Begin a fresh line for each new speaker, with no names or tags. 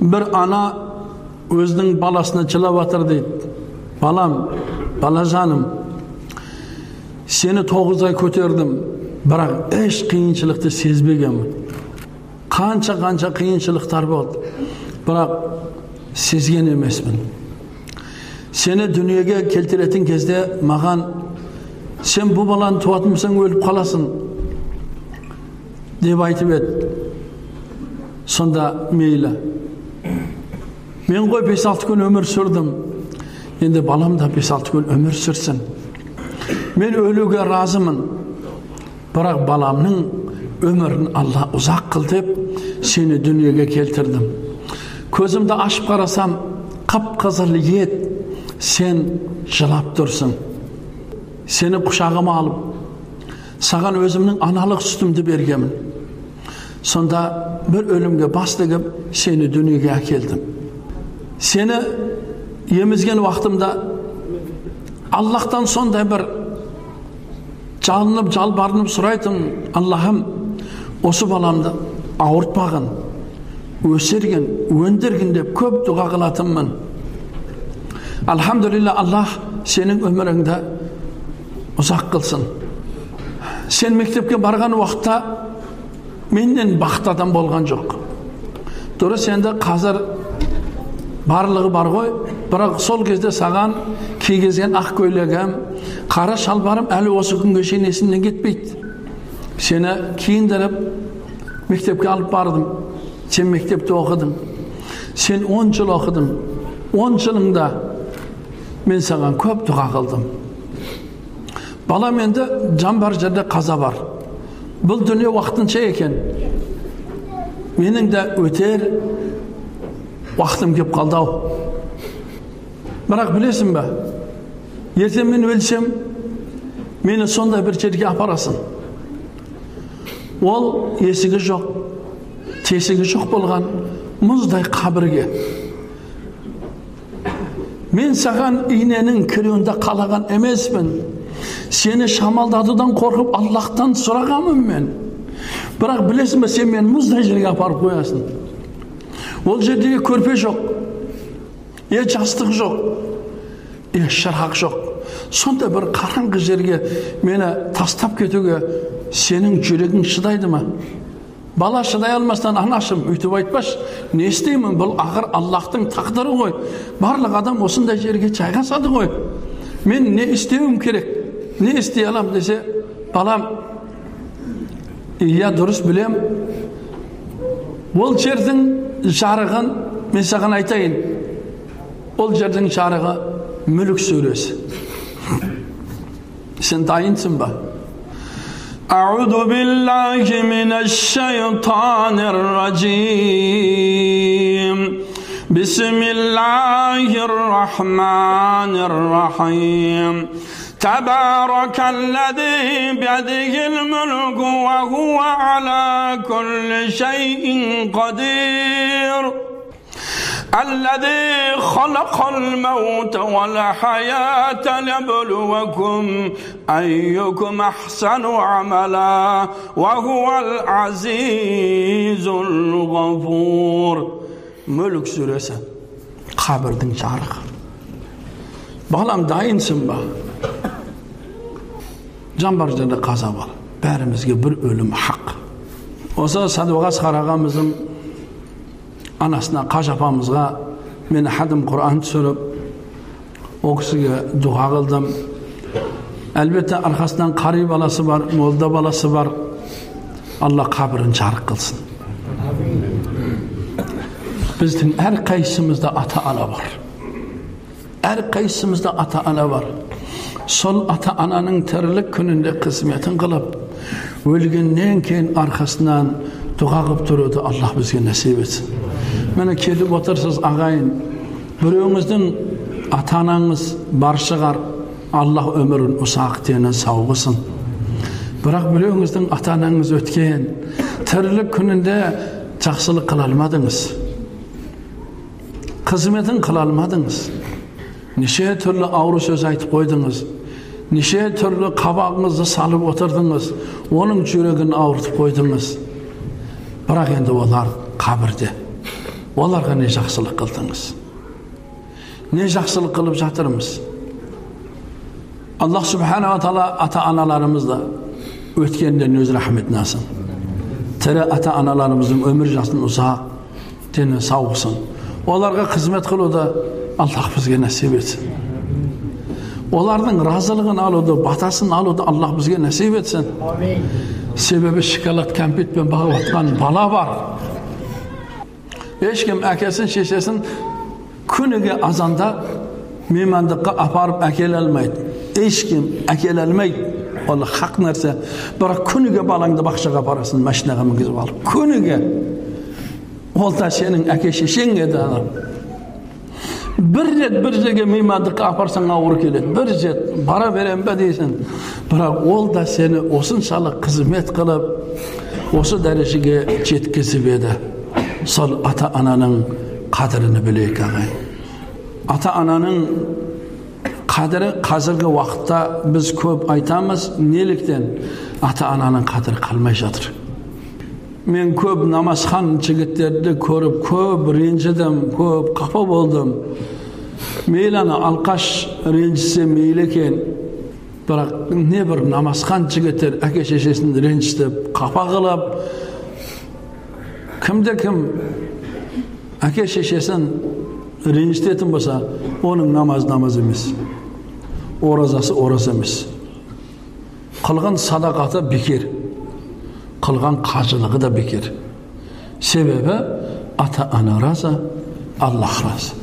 Бір ана өзінің баласына жылап жатыр дейді. Балам, балажаным, сені 9 ай көтердім, бірақ еш қиыншылықты сезбегенмін. Қанша-қанша қиыншылықтар болды, бірақ сезген емеспін. Сені дүниеге келтіретін кезде маған, сен бұл баланы туатын болсаң өліп қаласың деп айтып еді. Сонда мейлі, мен ғой 5-6 күн өмір сүрдім, енді балам да 5-6 күн өмір сүрсін. Мен өлуге разымын, бірақ баламның өмірін Алла ұзақ қыл деп сені дүниеге келтірдім. Көзімді ашып қарасам, қып-қызыл ет, сен жылап тұрсың. Сені құшағыма алып, саған өзімнің аналық сүтімді бергенмін. Сонда бір өлімге бас тігіп, сені дүниеге әкелдім. Сені емізген уақытымда Аллахтан сондай бір жалынып, жалбарынып сұрайтын, Аллахым, осы баламды ауыртпағын, өсірген, өндіргін деп көп дұға қылатынмын. Алхамдулилла, Аллах сенің өміріңді ұзақ қылсын. Сен мектепке барған уақытта менен бақытты адам болған жоқ. Дұрыс, енді қазір барлығы бар ғой, бірақ сол кезде саған кигізген ақ көйлегім, қара шалбарым әлі осы күнге шейін есімнен кетпейді. Сені киіндіріп мектепке алып бардым. Сен мектепте оқыдың. Сен 10 жыл оқыдың. 10 жылыңда мен саған көп дұға қылдым. Балам, енді жан бар жерде қаза бар. Бұл дүние уақытынша екен. Менің де өтер уақытым кеп қалды ау. Бірақ білесің бе, ертең мен өлсем, мені сондай бір жерге апарасың. Ол есігі жоқ, тесігі жоқ болған мұздай қабірге. Мен саған иненің кіруінде қалаған емеспін. Сені шамалдатудан қорқып Аллахтан сұрағанмын мен. Бірақ білесің бе, сен мені мұздай жерге апарып қоясың. Ол жерде көрпе жоқ, жастық жоқ, шырақ жоқ. Сонда бір қараңғы жерге мені тастап кетуге сенің жүрегің шыдайды ма? Бала шыдай алмастан, анашым, өйтіп айтпаш, не істеймін, бұл ақыр Аллахтың тағдыры ғой. Барлық адам осындай жерге жайғасады ғой. Мен не істеуім керек, не істей алам десе, балам, иә, дұрыс білем, ол жердің жарығын мен саған айтайын. Ол жердің жарығы Мүлік сүресі. Сен дайынсың ба?
أعوذ بالله من الشيطان الرجيم. بسم الله الرحمن الرحيم. تبارك الذي بيده الملك وهو على كل شيء قدير. الذي خلق الموت والحياة ليبلوكم أيكم أحسن عملا وهو العزيز الغفور.
Мүлік сүресі, қабірдің жарығы. Балам, дайынсың ба? Жан бар жерде қаза бар. Бәрімізге бір өлім хақ. Осы Садуақас қарағамыздың анасына, қажы апамызға мен хадым Құран түсіріп, ол кісіге дұға қылдым. Әлбетте арқасынан қари баласы бар, молда баласы бар. Алла қабірін жарық қылсын. Біздің әрқайсымызда ата-ана бар. Әрқайсымызда ата-ана бар. Сол ата-ананың тірілік күнінде қызметін қылып, өлгеннен кейін арқасынан дұға қылып тұруды Аллах бізге нәсіп етсін. Міне келіп отырсыз ағайын, біреуіңіздің ата-анаңыз бар шығар, Аллах өмірін ұзақ дені сау қылсын. Бірақ біреуіңіздің ата-анаңыз өткен, тірілік күнінде жақсылық қыла алмадыңыз, қызметін қыла алмадыңыз, неше түрлі ауру сөз айтып қойдыңыз, неше түрлі қабағыңызды салып отырдыңыз, оның жүрегін ауыртып қойдыңыз. Бірақ енді олар қабірде. Оларға не жақсылық қылдыңыз? Не жақсылық қылып жатырмыз? Аллах субханала тағала ата-аналарымызды өткенден өз рахметін алсын. Тірі ата-аналарымыздың өмір жасын ұзақ, дені сау қылсын. Оларға қызмет қылуды Аллах бізге нәсіп етсін. Олардың разылығын алуды, батасын алуды Аллах бізге нәсіп етсін. Себебі шоколад кәмпитпен бағып жатқан бала бар. Ешкім әкесін, шешесін күніге азанда меймандыққа апарып әкеле алмайды. Ешкім әкеле алмайды. Ол хақ нәрсе. Бірақ күніге балаңды бақшаға апарасың, машинаға мінгізіп алып. Күніге. Ол да сенің әке шешең еді. Бір рет бір жерге меймандыққа апарсаң ауыр келеді. Бір рет бара берем бе дейсің. Бірақ ол да сені осыншалық қызмет қылып, осы дәрежеге жеткізіп еді. Сол ата-ананың қадірін білейік, ағайын. Ата-ананың қадірі қазіргі уақытта біз көп айтамыз, неліктен ата-ананың қадірі қалмай жатыр. Мен көп намазхан жігіттерді көріп, көп ренжідім, көп қапа болдым. Мейлі ана алқаш ренжісе мейлі екен, бірақ не бір намазхан жігіттер әке шешесін ренжітіп, қапа қылып, кімде кім әке шешесін ренжітетін болса, оның намазы намаз емес, оразасы ораза емес, қылған садақаты бекер, қылған қажылығы да бекер. Себебі ата-ана разы, Аллах разы.